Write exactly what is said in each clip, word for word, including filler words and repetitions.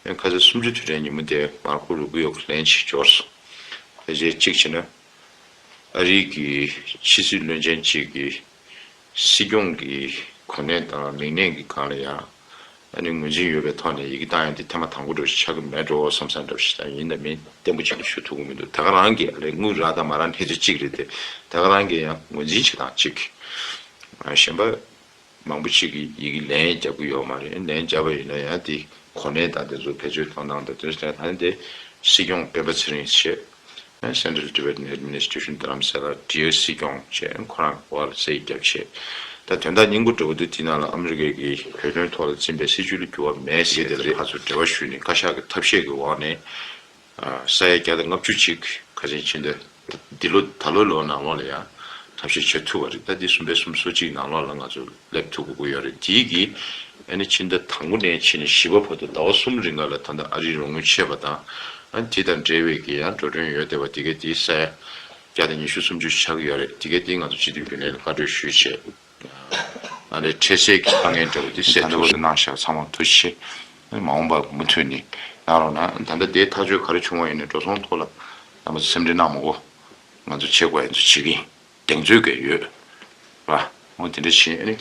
ཁ་སང་སུམ་ཅུ་དུས་དྲན་ཉིན་མོ་དེ་མར་ཁུ་རུ་གུ་ཡོག་ལན་ཅིག་འབྱོར་སོང་། ཕལ་ཆེར་གཅིག་བྱས་ན། ཨ་རིའི་གི་ཕྱི་སྲིད་བློན་ཆེན་གཅིག་གིས་སྲིད་སྐྱོང་གི་གོ་གནས་དང་མིང་གནས་ཀྱི་སྒང་ལ་ཡང་ཨ་ནི་ངོས་འཛིན་ཡོད་པའི་ཐོག་ནས་ཡི་གེ་བཏང་ཡ་འདི་ཐེངས་མ་དང་པོ་འདྲ་ཞིག་ཆགས་ཀྱི་མེད་འགྲོ་བསམ་བསམ་འདྲ་ཞིག་དང་། ཡིན་དང་མིན་བརྟན་པོ་ཅིག་ལ་ཞུ་ཐུབ་ཀྱི་མི་འདུག་ད་ག་རང་གི་ཨ་ལས་དངུལ་རག་དང་མ་རག་གནས་ཚུལ་གཅིག་རེད་དེ། ད་ག་རང་གི་ཡང་ངོས་འཛིན་བྱེད་སྟངས་གཅིག་གཞན་པ། མང་པོ་ཞིག་གིས་ཡི་གེ་ལན་རྒྱབ་ཀྱི་ཡོད་མ་རེད། ལན་རྒྱབ་པ་ཡིན་ན་ཡང་དེ་གོ་གནས་དང་དེ་ཚོ་བེད་སྤྱོད་གཏོང་སྟངས་དང་དེ་ཚོ་ད་ནི་དེ་སྲིད་སྐྱོང་སྤེན་པ་ཚེ་རིང་བྱས། Central Tibetan Administration Dharamsala Dear སྲིད་སྐྱོང་བྱས། ཁོ་རང་འོག་ལ་ཟས་རྒྱབ་བྱས། ད་དོན་དག་སྙིང་པོ་འདྲ་བོ་འདུག་དེ་ནང་ལ་ཨ་མི་རི་ཀའི་གི་བོད་དོན་ཐོག་ལ་འཛིན་པའི་སྲིད་བྱུས་ལ་འགྱུར་བ་མེད་ཟེར་དེ་ལ་ཕར་ཚུར་འབྲེལ་བ་ཞུས་ནས་བཀའ་ཤག་གི་ཐབས་ཤེས་ཀྱི་འོག་ནས། ས་ཡ་བརྒྱ་དང་ལྔ་བཅུ་ཅིག་ཁ་སང་ཕྱི་ཟླ་འདི་ལོ་ད་ལོའི་ལོ་ནང་ལོགས་ལ་ཡང་ཐབས་ཤེས་བྱེད་ཐུབ་པ་རེད། ད་འདི་གསུམ་པའི་གསུམ་སོ་གཅིག་ནང་ལོགས་ལ་ང་ཚོ་སླེབས་ཐུབ་དགོས་ཀྱི་ཡོད་རེད། དེའི་གི་ཨ་ནི་ཕྱི་ཟླ་དང་པོ་ནས་ཕྱི་ཟླ་བཞི་པ་བར་དུ་ཟླ་བ་གསུམ་རིང་ག་ལ་ད་ལྟ་ཨ་རིའི་རོགས་དངུལ་ཆད་པ་དང་ཨ་ནི་དེ་དང་འབྲེལ་བའི་གི་ཡང་འགྲོ་གྲོན་ཡོད་བསྡད་པ་དེ་གའི་དེའི་ས་ཡ་བརྒྱ་དང་ཉི་ཤུ་སུམ་ཅུ་ཆགས་ཀྱི་ཡོད་རེད། དེ་གའི་དེ་ང་ཚོ་སྤྱི་འཐུས་རྒྱུན་ལས་ལ་བཀའ་འཁྲོལ་ཞུས་བྱས། ཨ་ནི་འཕྲལ་སེལ་གྱི་དཀའ་ངལ་འདྲ་བོ་དེ་སེལ་ཐུབ་པ་གནང་བཞག་ཚང་མ་ཐུགས་རྗེ་ཆེ། མ་འོངས་པར་མུ་མཐུད་ནས་གནང་རོགས་གནང་། ད་ལྟ་དེའི་ཐག་གཅོད་ག་རེ་བྱུང་བ་ཡིན་ནའི་འགྲོ་སོང་ཐོག་ལ་རྣམ་པ་ཚོ་སེམས་ཁྲལ་གནང་མ་དགོས། ང་ཚོ་བྱེད་དགོས་ཡ་ཚོ་བྱེད་ཀྱི་ཡིན། གདེང་ཚོད་ཀྱི་ཡོད་ར། འོ་དེ་འདྲ་བྱེད་ཨ་ནི།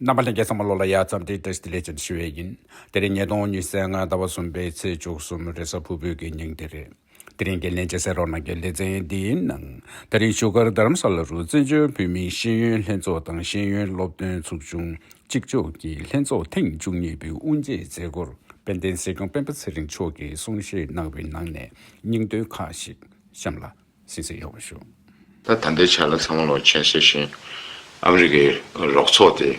རྣམ་པ་ལྷན་རྒྱས་ཚང་མ་ལོ་ལ་ཡ་འཚམས་འདྲི་བཀྲ་ཤིས་བདེ་ལེགས་ཅན་ཞུ་བས་ཡིན། དེ་རིང་ཉིས་སྟོང་ཉི་ཤུ་རྩ་ལྔ་ཟླ་བ་གསུམ་པའི་ཚེས་བཅུ་གསུམ་རེས་གཟའ་ཕུར་བུའི་གི་ཉིན་དེ་རེད། དེ་རིང་གི་ལན་ཆ་གསན་རོགས་གནང་གི་ལེ་ཚན་འདི་ཡིན་ནང་། དེ་རིང་བཞུགས་སྒར་རྡ་རམ་ས་ལ་རུ་བཙན་བྱོལ་བོད་མིའི་ཤེས་ཡོན་ལྷན་ཚོགས་དང་ཤེས་ཡོན་སློབ་སྟོན་ཚོགས་ཆུང་གཅིག་ལྕོགས་ཀྱི་ལྷན་ཚོགས་ཐེངས་བཅུ་གཉིས་པའི་དབུ་འབྱེད་མཛད་སྒོར་དཔལ་ལྡན་སྲིད་སྐྱོང་སྤེན་པ་ཚེ་རིང་མཆོག་གིས་གསུང་བཤད་གནང་བའི་ནང་ནས་སྙིང་དོན་ཁག་ཅིག་གཤམ་ལ་གསན་གཟིགས་ཡོང་བ་ཞུ། ད་ད་ལྟའི་ཆ་ལ་ཚང་མ་ལོག་མཁྱེན་གསལ་བཞིན་ཨ་མི་རི་ཀའི་རོགས་ཚོགས་དེ་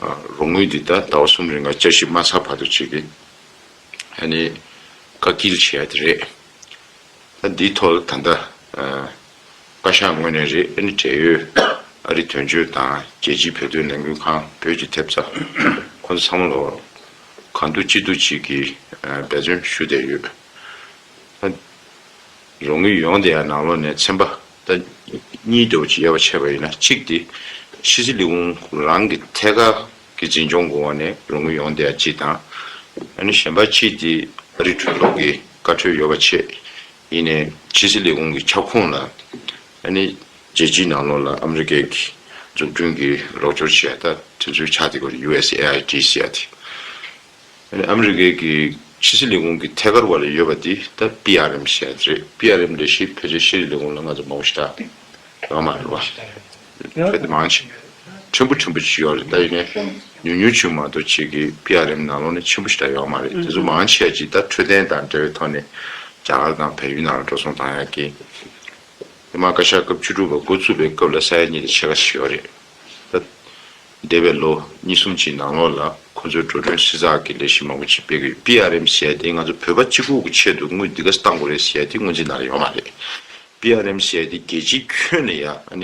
རོགས་དངུལ་འདི་ད་ཟླ་བ་གསུམ་རིང་ལ་བསྐྱར་ཞིབ་མ་ཚར་བར་དུ་བྱེད་ཀྱི་ཨ་ནི་བཀག་སྐྱིལ་བྱས་ཏེ་རེད། ད་འདིའི་ཐོག་ལ་ད་ལྟ་བཀའ་ཤག་ངོས་ནས་རེད། ཨ་ནི་འབྲེལ་ཡོད་ཨ་རི་དོན་གཅོད་དང་རྒྱལ་སྤྱིའི་བོད་དོན་ལས་འགུལ་ཁང་བོད་ཀྱི་ཐེབས་རྩ་ཁོ་ཚོ་ཚང་མ་ལོག་གང་ཐུབ་ཅི་ཐུབ་ཅིག་གིས་འབད་བརྩོན་ཞུ་བསྡད་ཡོད། ད་རོགས་དངུལ་ཡོང་བསྡད་ཡ་ནང་ལོགས་ནས་ཚན་པ་ད་གཉིས་འདྲ་བོ་ཅིག་དབྱེ་བ་ཕྱེ་བ་ཡིན་ན། གཅིག་དེ་ཕྱི་སྲིད་ལས་ཁུངས་རང་གི་ཐད་ཀར་གྱི་འཛིན་སྐྱོང་གི་འོག་ནས་རོགས་དངུལ་ཡོང་བསྡད་ཡ་གཅིག་དང་། ཨ་ནི་གཞན་པ་གཅིག་དེ་ཨ་རི་གྲོས་ཚོགས་ཀྱི་བཀའ་འཁྲོལ་ཡོད་པ་བྱས། ཡིན་ནའི་ཕྱི་སྲིད་ལས་ཁུངས་ཀྱི་ཁྱབ་ཁོངས་ལ་ཨ་ནི་རྒྱལ་སྤྱིའི་ནང་ལོགས་ལ་ཨ་མི་རི་ཀའི་གི་འཛུགས་སྐྲུན་གྱི་རོགས་སྐྱོར་བྱས་ད་དེ་ཚོའི་ཆ་དེ་གོ་རེད། ཡུ་ཨེས་ཨེ་ཨའི་ཌི་ཟེར་ཡ་དེ། ཨ་ནི་ཨ་མི་རི་ཀའི་གི་ཕྱི་སྲིད་ལས་ཁུངས་ཀྱི་ཐད་ཀར་བ་ལ་ཡོད་པ་དེ་ད་པི་ཨར་ཨེམ་ཟེར་ཡ་དེ་རེད། པི་ཨར་ཨེམ་ལས་གཞི་ཕལ་ཆེར་ཕྱི་སྲིད་ལས་ཁུངས་ལ་ང་ཚོ་མང་པོ་ཞེ་དྲག་ཡོད་མ་རེད་བ། ཕལ་དེ་མང་ཆེ་ཕྲན་བུ་ཕྲན་བུ་ཅིག་ཡོད་རེད། ད་ཡིན་ནའི་ཉུང་ཉུང་ཅིག་མ་གཏོགས་ཅིག་གི་པི་ཨར་ཨེམ་ནང་ལོགས་ནས་ཆེན་པོ་ཞེ་དྲག་ཡོད་མ་རེད། དེ་ཚོ་མང་ཆེ་ཅིག་ད་འཕྲོད་བསྟེན་དང་འབྲེལ་བའི་ཐོག་ནས་རྒྱ་གར་དང་བལ་ཡུལ་ནང་ལ་འགྲོ་སོང་བཏང་ཡ་གི། ཧི་མ་བཀའ་ཤག་སྐབས་བཅུ་དྲུག་པ་འགོ་བཙུགས་པའི་སྐབས་ལ་ས་ཡ་གཉིས་དང་ཕྱེད་ཀ་ཞིག་ཡོད་རེད། ད་འདས་པའི་ལོ་གཉིས་གསུམ་གྱི་ནང་ལོགས་ལ་ཁོ་ཚོའི་འགྲོ་གྲོན་བསྲི་ཚགས་ཀྱི་ལས་གཞི་མང་པོ་ཅིག་སྤེལ་གྱི་ཡོད། པི་ཨར་ཨེམ་ཟེར་ཡ་དེ་ང་ཚོ་བོད་པ་གཅིག་པུ་གི་ཆེད་དུ་དངུལ་འདི་ག་བཏང་དགོས་རེད་ཟེར་ཡ་དེ་སྔོན་རྩིས་ནང་ལ་ཡོད་མ་རེད། པི་ཨར་ཨེམ་ཟེར་ཡ་དེ་རྒྱལ་སྤྱིའི་ཁྱོན་ནས་ཡ་ཨ་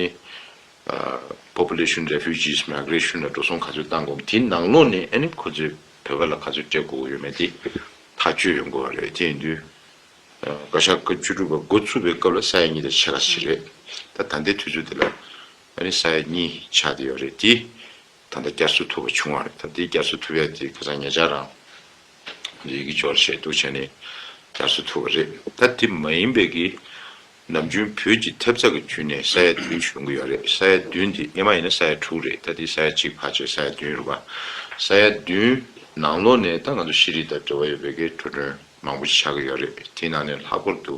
ནི་Population Refugees Migration ལ་འགྲོ་སོང་ག་ཚོད་བཏང་དགོས། དེའི་ནང་ལོགས་ནས་ཨ་ནི་ཁོ་ཚོས་བོད་པ་ལ་ག་ཚོད་སྤྲད་དགོས་ཡོད་མེད་དེ་ཐག་གཅོད་ཡོང་དགོས་པ་རེད། དེ་ཡིན་དུས། བཀའ་ཤག་སྐབས་བཅུ་དྲུག་པ་འགོ་ཚུགས་པའི་སྐབས་ལ་ས་ཡ་གཉིས་དང་ཕྱེད་ཀ་ཞིག་རེད། ད་ད་ལྟའི་དུས་ཚོད་འདི་ལ་ཨ་ནི་ས་ཡ་གཉིས་ཆགས་བསྡད་ཡོད་རེད། དེ་ད་ལྟ་བསྐྱར་གསོ་ཐུབ་པ་བྱུང་བ་རེད། ད་དེ་བསྐྱར་གསོ་ཐུབ་ཡ་དེ་ཁ་སང་ཉེ་ཆར་རང་ཡི་གེ་འབྱོར་བྱས་འདུག་བྱས་ནས་བསྐྱར་གསོ་ཐུབ་པ་རེད། ད་དེ་མ་ཡིན་པའི་གི་ནམ་རྒྱུན་བོད་ཀྱི་ཐེབས་རྩ་གི་བརྒྱུད་ནས་ས་ཡ་བདུན་ཡོང་གི་ཡོད་རེད། ས་ཡ་བདུན་དེ་སྔོན་མ་ཡིན་ན་ས་ཡ་དྲུག་རེད། ད་དེ་ས་ཡ་གཅིག་ཕར་ཆེར་ས་ཡ་བདུན་རེད་པ། ས་ཡ་བདུན་ནང་ལོགས་ནས་ད་ང་ཚོ་ཤེས་རིག་དང་འབྲེལ་བ་ཡོད་པའི་གི་འགྲོ་གྲོན་མང་པོ་ཞིག་ཆགས་ཀྱི་ཡོད་རེད། དེའི་ནང་ནས་ལྷག་པར་དུ་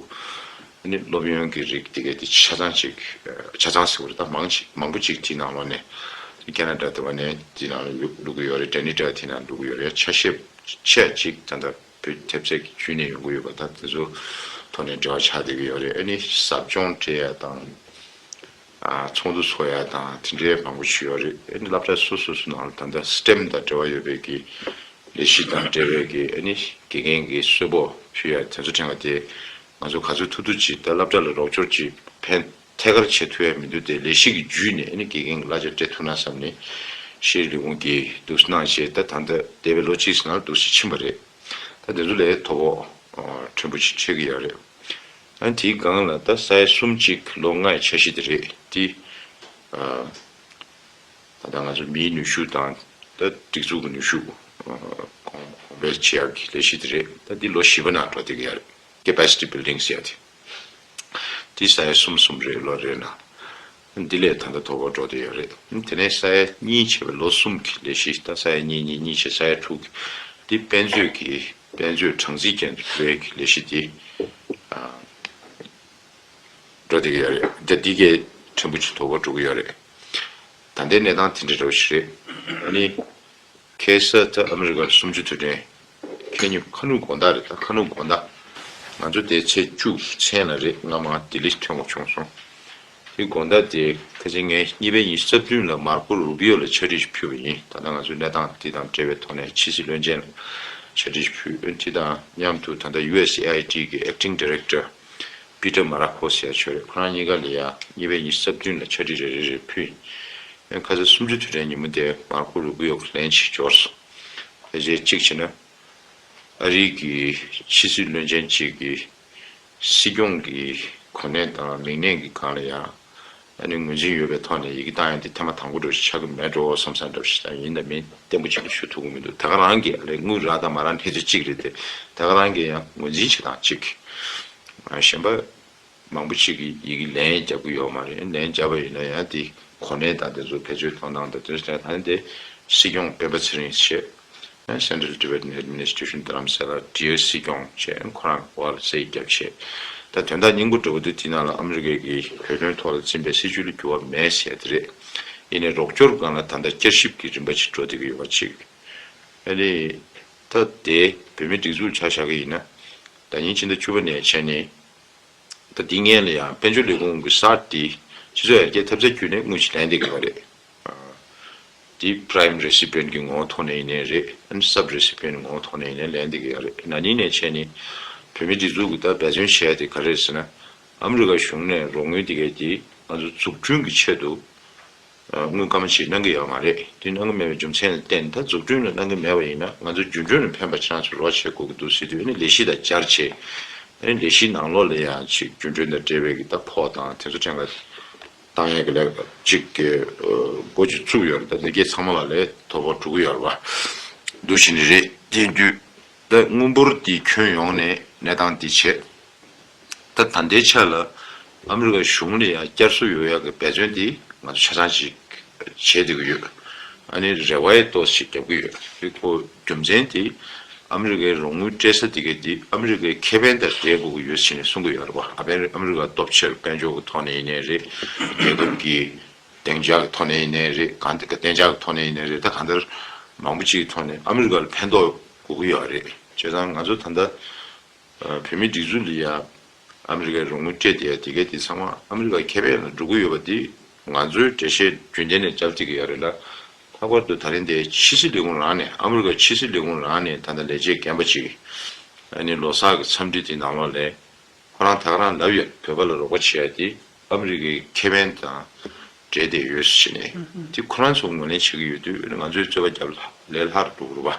ཨ་ནི་སློབ་ཡོན་གྱི་རིགས་དེ་གའི་དེ་ཆ་ཚང་ཅིག་ཆ་ཚང་ཟེར་བ་རེད། ད་མང་ཅིག་མང་པོ་ཅིག་དེའི་ནང་ལོགས་ནས་ཁེ་ན་ཌ་དེ་བ་ནས་དེའི་ནང་ལ་བླུག་བླུག་གི་ཡོད་རེད། ཌེ་ནི་ཌ་དེའི་ནང་བླུག་གི་ཡོད་རེད། ཆ་ཤས་ཆེ་ཅིག་ད་ལྟ་བོད་ཐེབས་རྩ་གི་བརྒྱུད་ནས་ཡོང་གི་ཡོད་པ་ད་དེ་ཚོ་ཐོག་ནས་འབྲེལ་བ་ཆགས་བསྡད་ཀྱི་ཡོད་རེད། ཨ་ནི་ཟབ་སྦྱོང་སྤྲད་ཡ་དང་། ཨ་ཚོགས་འདུ་ཚོགས་ཡ་དང་དེ་འདྲའི་མང་པོ་ཞིག་ཡོད་རེད། ཨ་ནི་སློབ་གྲྭ་སོ་སོ་སོ་ནང་ལ་ད་ལྟ་སི་ཊེམ་དང་འབྲེལ་བ་ཡོད་པའི་གི་ལས་གཞི་དང་འབྲེལ་བའི་གི་ཨ་ནི་དགེ་རྒན་གྱི་གསོལ་ཕོགས་ཕུལ་ཡ་དེ་ཚོ་ཕྲན་བུ་དེ་ང་ཚོ་ག་ཚོད་ཐུབ་ཐུབ་ཅིག་ད་སློབ་གྲྭ་ལ་རོགས་སྐྱོར་ཅིག་ཕན་ཐད་ཀར་བྱེད་ཐུབ་ཡ་མི་འདུག་སྟེ། ལས་གཞི་གི་བརྒྱུད་ནས་ཨ་ནི་དགེ་རྒན་གྱི་གླ་ཆ་སྤྲད་ཐུབ་ན་བསམ་ནས་ཤེས་རིག་ལས་ཁུངས་ཀྱིས་འདུག་སེ་གནང་བྱས། ད་ད་ལྟ་འདས་པའི་ལོ་གཅིག་ཙམ་ནང་འདུག་སེ་ཕྱིན་པ་རེད། ད་དེ་ཚོ་ལས་དོ་ཕོག་ཕྲན་བུ་ཅིག་འཕྲད་ཀྱི་ཡོད་རེད། ཨ་ནི་དེའི་སྒང་ལ་ད་ས་ཡ་གསུམ་གཅིག་ལོ་ལྔའི་འཆར་གཞི་དེ་རེད། དེ་ཨ་ད་ལྟ་ང་ཚོ་མིའི་ནུས་ཤུགས་དང་ད་སྒྲིག་འཛུགས་ཀྱི་ནུས་ཤུགས་ཨ་གོང་ བེད་སྤྱོད་ཀྱི་ལས་གཞི་དེ་རེད། ད་འདི་ལོ་བཞི་པ་ནང་འགྲོ་བསྡད་ཀྱི་ཡོད་རེད། Capacity Building ཟེར་ཡ་དེ། འདི་ས་ཡ་གསུམ་གསུམ་རེ་ལོ་རེ་ནང་། འདི་ལས་ད་ལྟ་དོ་ཕོག་འགྲོ་བསྡད་ཡོད་རེད། དེ་ནས་ས་ཡ་གཉིས་བྱས་པའི་ལོ་གསུམ་གྱི་ལས་གཞི། ད་ས་ཡ་གཉིས་གཉིས་གཉིས་བྱས་ས་ཡ་དྲུག་གི་འདི་དཔེ་མཛོད་ཀྱི་དཔེ་མཛོད་གྲངས་རྩིས་ཅན་དུ་འགྱུར་བའི་ལས་གཞི་འདི། ཨ། འགྲོ་བསྡད་ཀྱི་ཡོད་རེད། ད་འདི་གའི་ཕྲན་བུ་ཅིག་དོ་ཕོག་འགྲོ་གི་ཡོད་རེད། ད་ལྟའི་གནས་སྟངས་དེ་འདྲ་འདྲ་བོ་ཞིག་རེད། ཨ་ནི། ཁ་སང་ད་ཨ་མི་རི་ཀར་གསུམ་བཅུ་དུས་དྲན། ཁ་ཉིན་ཁ་ནུབ་དགོང་དག་རེད། ད་ཁ་ནུབ་དགོང་དག་ང་ཚོ་དེ་ཚེས་བཅུ་མཚན་ལ་རེད། སྔ་མ་ལྡི་ལི་ཐོན་དགོས་བྱུང་སོང་། དེ་དགོང་དག་དེ་ཁ་སང་ངས་གཉིས་པའི་ཉི་ཤུ་རྩ་བདུན་ལ་མར་ཀོ་རུ་བི་ཡོ་ལ་ཕྱག་བྲིས་ཤིག་ཕུལ་བ་ཡིན། ད་ལྟ་ང་ཚོའི་གནས་སྟངས་དེ་དང་འབྲེལ་བའི་ཐོག་ནས་ཕྱི་སྲིད་བློན་ཆེན་ལ་ཕྱག་བྲིས་ཤིག་ཕུལ། དེ་དང་མཉམ་དུ་ད་ལྟ་ཡུ་ཨེས་ཨེ་ཨའི་ཌི་གི་Acting Director Peter Marakos ཟེར་ཡ་ཅིག་ཡོད་རེད། ཁོ་རང་གཉིས་ཀ་ལ་ཡ་གཉིས་པའི་ཉི་ཤུ་རྩ་བདུན་ལ་ཕྱག་བྲིས་རེ་རེ་རེ་ཕུལ་ཡིན། ཁ་སང་གསུམ་བཅུ་དུས་དྲན་ཉིན་མོ་དེ་མར་ཀོ་རུ་བི་ཡོ་གི་ལན་ཅིག་འབྱོར་སོང་། ཕལ་ཆེར་གཅིག་བྱས་ན། ཨ་རིའི་གི་ཕྱི་སྲིད་བློན་ཆེན་གཅིག་གིས་སྲིད་སྐྱོང་གི་གོ་གནས་དང་མིང་གནས་ཀྱི་སྒང་ལ་ཡང་ཨ་ནི་ངོས་འཛིན་ཡོད་པའི་ཐོག་ནས་ཡི་གེ་བཏང་ཡ་དེ་ཐེངས་མ་དང་པོ་འདྲ་ཞིག་ཆགས་ཀྱི་མེད་འགྲོ་བསམ་བསམ་འདྲ་ཞིག་དང་། ཡིན་དང་མིན་བརྟན་པོ་ཅིག་ལ་ཞུ་ཐུབ་ཀྱི་མི་འདུག་ད་ག་རང་གིས་ཨ་ལས་དངུལ་རག་དང་མ་རག་གནས་ཚུལ་གཅིག་རེད་དེ། ད་ག་རང་གིས་ཡང་ངོས་འཛིན་བྱེད་སྟངས་གཅིག་གཞན་པ་མང་པོ་ཅིག་གིས་ཡི་གེ་ལན་རྒྱབ་ཀྱི་ཡོད་མ་རེད། ལན་རྒྱབ་པ་ཡིན་ན་ཡང་དེ་གོ་གནས་དང་དེ་ཚོ་བེད་སྤྱོད་གཏོང་སྟངས་དང་དེ་ཚོ་ད་ནི་དེ་སྲིད་སྐྱོང་སྤེན་པ་ཚེ་རིང་བྱས། Central Tibetan Administration Dharamsala Dear སྲིད་སྐྱོང་བྱས། ཁོ་རང་འོག་ལ་རྩིས་རྒྱབ་བྱས། ད་དོན་དག་སྙིང་པོ་འདྲ་བོ་དེ་དེ་ནང་ལ་ཨ་མི་རི་ཀའི་གི་བོད་དོན་ཐོག་ལ་འཛིན་པའི་སྲིད་བྱུས་ལ་འགྱུར་བ་མེད་ཟེར་དེ་རེད། ཡིན་ནའི་རོགས་སྐྱོར་སྒང་ལ་ད་ལྟ་བསྐྱར་ཞིབ་ཀྱི་རིམ་པ་ཅིག་འགྲོ་བསྡད་ཀྱི་ཡོད་པ་ཅིག་ཨ་ནི། ད་དེ་བོད་མིའི་སྒྲིག་འཛུགས་ཆ་བཞག་གི་ཡིན་ན། ཟླ་ཉིན་ཕྱི་ཟླ་བཅུ་པ་ནས་བྱས་ནས། ད་འདི་སྔོན་ལ་ཡང་དཔལ་འབྱོར་ལས་ཁུངས་ཀྱི་གསར་དེ་སྤྱི་ཚོགས་ཡར་རྒྱས་ཐེབས་རྩ་བརྒྱུད་ནས་དངུལ་ཞིག་ལེན་བསྡད་ཀྱི་ཡོད་རེད། ཨ། འདི་Prime Recipient གྱི་ངོ་བོ་ཐོག་ནས་ཡིན་ནའི་རེད། ཨ་ནི་Sub Recipient ངོ་བོ་ཐོག་ནས་ཡིན་ནའི་ལེན་བསྡད་ཀྱི་ཡོད་རེད། ན་ནིང་ནས་བྱས་ནས་བོད་མིའི་སྒྲིག་འཛུགས་ཀྱི་ད་འབད་བརྩོན་བྱས་ཏེ་ག་རེ་རེད་ཟེར་ན། ཨ་མི་རི་ཀ་གཞུང་ནས་རོགས་དངུལ་འདི་གས་དེ་ང་ཚོ་འཛུགས་སྐྲུན་གྱི་ཆེད་དུ། དངུལ་སྐར་མ་ཞིག་གནང་གི་ཡོད་མ་རེད། དེ་གནང་གི་མེད་པའི་རྒྱུ་མཚན་ལ་བརྟེན། ད་འཛུགས་སྐྲུན་ལ་གནང་གི་མེད་པ་ཡིན་ན་ང་ཚོ་རྒྱུན་གྲོན་ལ་ཕན་པ་ཁྱེད་རང་ཚོ་རོགས་བྱེད་དགོས་ཀྱི་འདུག་ཟེར་དུས། ཨ་ནི་ལས་གཞི་དང་སྦྱར་བྱས། ཨ་ནི་ལས་གཞིའི་ནང་ལོགས་ལ་ཡང་ཅིག་རྒྱུན་གྲོན་དང་འབྲེལ་བའི་གི་ད་ཕོགས་དང་དེ་ཚོ་ཕྲན་ཁ་བཏང་ཡས་ཀྱི་ལས་ཀ་ཅིག་གི་འགོ་ཅིག་བཙུགས་ཡོད་རེད། ད་ལས་ཀ་ཚང་མ་ལ་ལས་དོ་ཕོག་འགྲོ་གི་ཡོད་རེད་པ། འདུག་བྱས་ནས་རེད། དེ་དུས་ད་དངུལ་འབོར་འདི་ཁྱོན་ཡོངས་ནས་གནས་སྟངས་འདི་བྱས། ད་ད་ལྟའི་ཆ་ལ་ཨ་མི་རི་ཀ་གཞུང་ལ་ཡང་བསྐྱར་གསོ་ཡོང་ཡག་གི་འབད་བརྩོན་དེ་ང་ཚོ་ཆ་ཚང་ཅིག་བྱེད་བསྡད་ཀྱི་ཡོད། ཨ་ནི་རེ་བ་ཡང་ཏོག་ཙམ་རྒྱབ་ཀྱི་ཡོད། དེ་ཁོ་རྒྱུ་མཚན་དེ་ཨ་མི་རི་ཀའི་རོགས་དངུལ་སྤྲད་ས་དེ་ག་དེ་ཨ་མི་རི་ཀའི་ཁེ་ཕན་དང་འབྲེལ་དགོས་ཀྱི་ཡོད་ཟེར་ནས་གསུང་གི་ཡོད་རེད་པ། ཨ་ཕན་ཨ་མི་རི་ཀ་སྟོབས་ཆེར་དཔལ་འབྱོར་གྱི་ཐོག་ནས་ཡིན་ནའི་རེད། རྒྱལ་ཁབ་ཀྱི་བདེ་འཇགས་ཀྱི་ཐོག་ནས་ཡིན་ནའི་རེད། གང་ལྟར་བདེ་འཇགས་ཀྱི་ཐོག་ནས་ཡིན་ནའི་རེད། ད་གང་ལྟར་མང་པོ་ཅིག་གི་ཐོག་ནས་ཨ་མི་རི་ཀ་ལ་ཕན་ཐོགས་དགོས་ཀྱི་ཡོད་རེད། བྱས་ཙང་ང་ཚོ་ད་ལྟ་བོད་མིའི་སྒྲིག་འཛུགས་ལ་ཡ་ཨ་མི་རི་ཀའི་རོགས་དངུལ་སྤྲད་བསྡད་ཡ་དེ་གས་དེ་ཚང་མ་ཨ་མི་རི་ཀའི་ཁེ་ཕན་ལ་འགྲོ་གི་ཡོད་པ་དེ་ང་ཚོའི་འགྲེལ་བཤད་རྒྱུན་ལྡན་ནས་བརྒྱབ་བསྡད་ཀྱི་ཡོད་རེད་ལ། ལྷག་པར་དུ་ད་རིང་དེ་ཕྱི་སྲིད་ལས་ཁུངས་རང་ནས། ཨ་མི་རི་ཀའི་ཕྱི་སྲིད་ལས་ཁུངས་རང་ནས་ད་ལྟ་ལས་བྱེད་རྒན་པ་ཅིག་ཨ་ནི་ལོ་གསར་གྱི་འཚམས་འདྲི་དེ་ནང་ལོགས་ལ་ཁོ་རང་ད་ག་རང་ལབ་ཡོད། བོད་པ་ལ་རོགས་པ་བྱེད་ཡ་དེ་ཨ་མི་རི་ཀའི་ཁེ་ཕན་དང་འབྲེལ་བསྡད་ཡོད་ཟེར་ནས། དེ་ཁོ་རང་ཚོ་ངོས་ལེན་བྱེད་ཀྱི་ཡོད་དུས་ང་ཚོའི་རྩོད་པ་རྒྱབ་ལས་སླ་རུ་འགྲོ་གི་རེད་པ།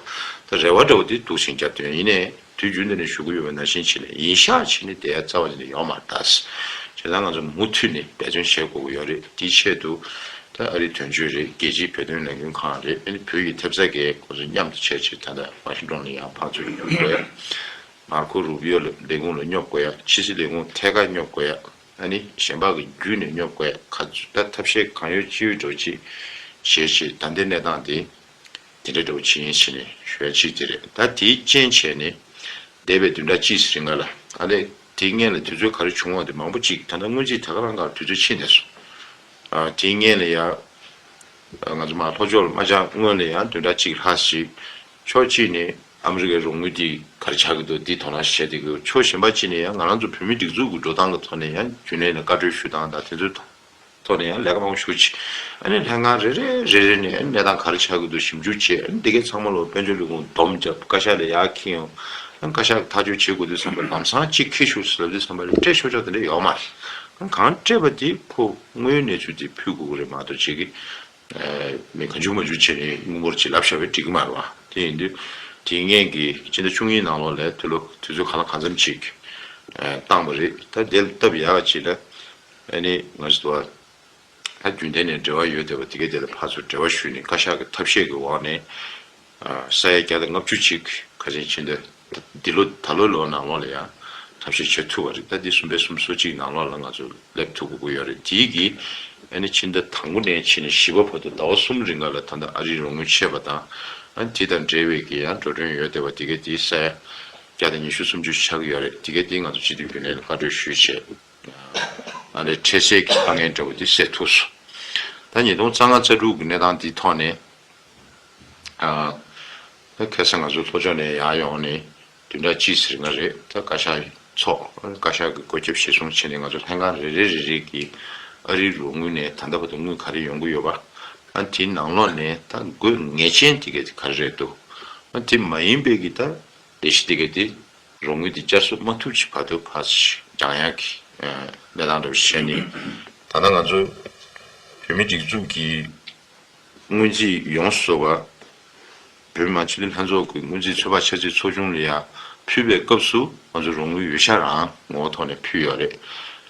ད་རེ་བ་འདྲ་བོ་དེ་འདུག་སེ་རྒྱབ་དོན་ཡིན་ནའི། དུས་རྒྱུན་དུ་ནས་ཞུ་གི་ཡོད་པ་ནང་བཞིན་བྱས་ནས་ཡིན་ཤག་བྱས་ནས་བསྡད་ཡ་རྩ་བ་ནས་ཡོད་མ་རེད་ད། བྱས་ཙང་ང་ཚོ་མུ་མཐུད་ནས་འབད་བརྩོན་བྱེད་དགོས་ཀྱི་ཡོད་རེད། དེའི་ཆེད་དུ་ད་ཨ་རིའི་དོན་གཅོད་རེད། རྒྱལ་སྤྱིའི་བོད་དོན་ལས་འགུལ་ཁང་རེད། ཨ་ནི་བོད་ཀྱི་ཐེབས་རྩ་གི་ཁོ་ཚོ་མཉམ་དུ་བྱས་བྱས་ད་ལྟ་ཝ་ཤིང་ཏོན་ལ་ཡང་ཕར་ཚུར་སྙོབ་དགོས་ཡ། མར་ཁོ་རུ་བི་ཡོ་ལ་ལས་ཁུངས་ལ་སྙོབ་དགོས་ཡ། ཕྱི་སྲིད་ལས་ཁུངས་ཐད་ཀར་སྙོབ་དགོས་ཡ། ཨ་ནི་གཞན་པ་གི་བརྒྱུད་ནས་སྙོབ་དགོས་ཡ། ག་ཚོད་ད་ཐབས་ཤེས་གང་ཡོད་ཅི་ཡོད་འདྲ་བོ་ཅིག་བྱས་བྱས་ད་ལྟའི་གནས་སྟངས་དེ། དེ་འདྲ་འདྲ་བོ་ཅིག་ཡིན་ཟེར་ནས་ཞུ་ཡ་གཅིག་དེ་རེད། ད་དེའི་རྐྱེན་བྱས་ནས་འདས་པའི་བདུན་ཕྲག་གཅིག་ཙམ་རིང་ལ། ཨ་ལས་དེའི་སྔོན་ལ་དུས་ཚོད་ག་རེ་བྱུང་བ་དེ་མང་པོ་ཅིག་ད་ལྟ་སྔོན་རྩིས་ད་ག་རང་ག་དུས་ཚོད་ཕྱིན་བསྡད་སོང་། ཨ། དེའི་སྔོན་ལ་ཡ། ང་ཚོ་མར་ལྷོ་ཕྱོགས་ལ་མ་བཅར་སྔོན་ལ་ཡང་བདུན་ཕྲག་གཅིག་ལྷག་ཞིག་ཕྱོགས་གཅིག་ནས་ཨ་མི་རི་ཀའི་རོགས་དངུལ་འདི་ག་རེ་ཆགས་ཀྱི་འདུག་འདི་དོ་སྣང་བྱས་བསྡད་ཀྱི་ཡོད། ཕྱོགས་གཞན་པ་གཅིག་ནས་ཡང་ང་རང་ཚོ་བོད་མིའི་སྒྲིག་འཛུགས་ཀྱི་འགྲོ་སྟངས་ཀྱི་ཐོག་ནས་ཡང་རྒྱུན་ལས་ལ་བཀའ་འཁྲོལ་ཞུ་སྟངས་དང་དེ་ཚོའི་ཐོག་ཐོག་ནས་ཡང་ལས་ཀ་མང་པོ་ཞུ་ཆེད། ཨ་ནི་ལྷན་ཁང་རེ་རེ་རེ་རེ་ནས་གནས་སྟངས་ག་རེ་ཆགས་ཀྱི་འདུག་ཞིབ་འཇུག་བྱས། ཨ་ནི་འདི་གའི་ཚང་མ་ལ་དཔལ་འབྱོར་ལས་ཁུངས་སྡོམ་བརྒྱབ། བཀའ་ཤག་ལ་ཡར་འཁྱེར་ཡོང་། ཨ་ནི་བཀའ་ཤག་གིས་ཐག་གཅོད་བྱེད་དགོས་དུས་ཙམ་པ་ལམ་སང་གཅིག་འཁྱེར་ཤོག་ཟེར་ལབ་དུས་ཙམ་པ་ལ་སྤྲད་ཆོག་ཆོག་དེ་འདྲ་ཡོད་མ་རེད། ཨ་ནི་གང་སྤྲད་པ་དེ་ཁོ་དངུལ་གནས་ཚུལ་དེ་ཕུལ་དགོས་ཀྱི་རེད་མ་གཏོགས་ཅིག་གི་མི་གང་བྱུང་མ་བྱུང་བྱས་ནས་དངུལ་འབོར་ཅིག་ལབ་བཞག་པས་འགྲིག་གི་མ་རེད་པ། དེ་ཡིན་དུས་དེའི་སྔོན་གྱི་ཕྱི་ཟླ་བཅུ་གཉིས་ནང་ལོགས་ལ་དུས་ལོ་དུས་ཚོད་གང་ལ་གང་འཚམ་ཅིག་བཏང་བ་རེད། ད་དེ་ལ་སྟབས་ཡག་ཅིག་ལ། ཨ་ནི་ང་ཚོ་ད་རྒྱུན་ལྡན་ནས་འབྲེལ་བ་ཡོད་བསྡད་པ་དེ་གའི་དེ་ལ་ཕར་ཚུར་འབྲེལ་བ་ཞུས་ནས་བཀའ་ཤག་གི་ཐབས་ཤེས་ཀྱི་འོག་ནས། ཨ། ས་ཡ་བརྒྱ་དང་ལྔ་བཅུ་ཅིག་ ཁ་ཆེན་ཕྱི་ཟླ་འདི་ལོ་ད་ལོའི་ལོ་ནང་ལོགས་ལ་ཡང་ཐབས་ཤེས་བྱེད་ཐུབ་པ་རེད། ད་འདི་གསུམ་པའི་གསུམ་སོ་གཅིག་ནང་ལོགས་ལ་ང་ཚོ་སླེབས་ཐུབ་དགོས་ཀྱི་ཡོད་རེད། དེའི་གི་ཨ་ནི་ཕྱི་ཟླ་དང་པོ་ནས་ཕྱིན་ནས་བཞི་པ་བར་དུ་ཟླ་བ་གསུམ་རིང་ག་ལ་ད་ལྟ་ཨ་རིའི་རོགས་དངུལ་ཆད་པ་དང་། ཨ་ནི་དེ་དང་འབྲེལ་བའི་གི་ཡང་འགྲོ་གྲོན་ཡོད་བསྡད་པ་དེ་གའི་དེའི་ས་ཡ་བརྒྱ་དང་ཉི་ཤུ་སུམ་ཅུ་ཆགས་ཀྱི་ཡོད་རེད། དེ་གའི་དེ་ང་ཚོ་སྤྱི་འཐུས་རྒྱུན་ལས་ལ་བཀའ་འཁྲོལ་ཞུས་བྱས། ཨ་ནི་འཕྲལ་སེལ་གྱི་དཀའ་ངལ་འདྲ་བོ་དེ་སེལ་ཐུབ་སོང་། ད་ཉིས་སྟོང་རྩ་ལྔ་རྩ་དྲུག་གི་གནས་སྟངས་འདིའི་ཐོག་ནས། ཨ། ད་ཁ་སང་ང་ཚོ་ལྷོ་ཕྱོགས་ནས་ཡར་ཡོང་ནས་བདུན་ཕྲག་གཅིག་ཙམ་རིང་ལ་རེད། ད་བཀའ་ཤག་ཚོགས། བཀའ་ཤག་གི་བཀོད་ཁྱབ་གཞིར་བཟུང་བྱས་ནས་ང་ཚོ་ལྷན་ཁང་རེ་རེ་རེ་རེ་གིས་ཨ་རིའི་རོགས་དངུལ་ནས་ད་ལྟ་བར་དུ་དངུལ་ག་རེ་ཡོང་གི་ཡོད་པ། ཨ། དེའི་ནང་ལོགས་ནས་ད་དགོས་ངེས་ཅན་དེ་ག་དེ་ག་རེ་རེད་འདུག་ཨ། དེ་མ་ཡིན་པའི་གི་ད་ལས་གཞི་དེ་ག་དེ་རོགས་དངུལ་དེ་བསྐྱར་གསོ་མ་ཐུབ་ཅིག་བར་དུ་ཕར་འགྱངས་ཡག་གི་གནས་སྟངས་འདྲ་བོ་བྱས་ནས། ད་ལྟ་ང་ཚོ་བོད་མིའི་སྒྲིག་འཛུགས་ཀྱི་སྔོན་རྩིས་ཡོངས་སུ་རྫོགས་པ། བོད་མི་མང་སྤྱི་འཐུས་ལྷན་ཚོགས་ཀྱི་སྔོན་རྩིས་ཚོད་དཔག་འཆར་རྩིས་ཚོགས་ཆུང་ལ་ཡང་ཕུལ་བའི་སྐབས་སུ་ང་ཚོ་རོགས་དངུལ་ཡོད་ཤག་རང་ངོ་བོ་ཐོག་ནས་ཕུལ་ཡོད་རེད།